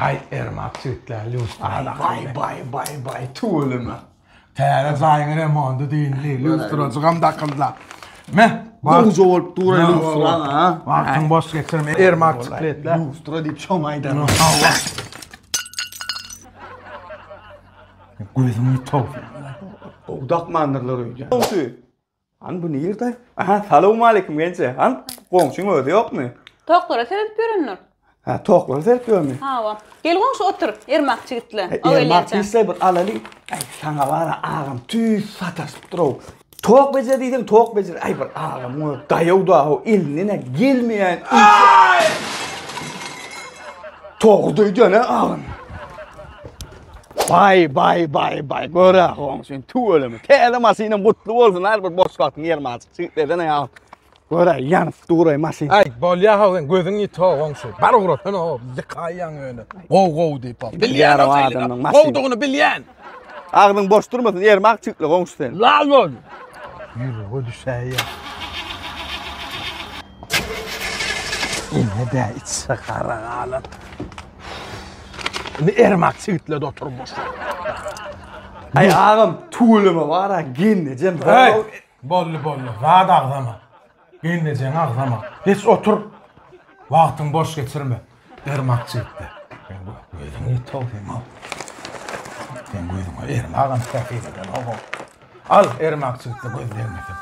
Aý, ermak çigitler lýustra. Baý, baý, baý, baý, tüweleme. Täze jaýyň remonty dyndy, lýustrajygam dakyldy. Meh, gowja bolup dur lýustra, ha? Wagtyň boş geçirme, ermak çigitler. Lýustra diýip şoňa aýdan. Gözüň ýitow. Gowy dakmandyrlar öýdýän. Goňşy. Han bu nirde? Aha, salowmaleýkim genje. Han goňşyň özi ýokmy? Toklara seredip ýörendir. Ha, toklara seredip ýörmi? Hawa. Gel goňşy otur, Ermak çigitle. O Ermak çigitle bir alaly. Aý, saňa bara agam tüýs sataşyp dur-ow. Tok bejer diýseň tok bejer. Aý bir agam o daýaw da-ow elinden-ä gelmeýän iş. Togy duýdýan-a agam. Baý baý baý baý gör-ä goňşyň tüweleme. Täze maşynam gutly bolsun her bir boş wagtyň ýermaçyk çigitlerden ýa. Gör-ä ýanyp dur-aý maşyn. Aý bolýa-how seň gözüň ýiti-how goňşy. Bar ugrasana-how ýykaýýaň ýöne. Gowy gowy diýip. Bilýän o adamyň gowudygyny bilýän. Agzyň boş durmasyn Ermak çigitli goňşy sen. Lal bol. Ýürege düşäýýär. Ine-de içi gara galan. Indi Ermak çigitledi oturmuş. Aý agam tüweleme bar-a gelnejem. Hey, boldy boldy. Zat agzama. Gelnejeňi agzama. Geç otur. Wagtyň boş geçirme. Ermak çigitde. Sen gözüň ýitow seň. Sen gözüňe Ermagam täsir edenok. Al Ermak çigitde göz degmesin.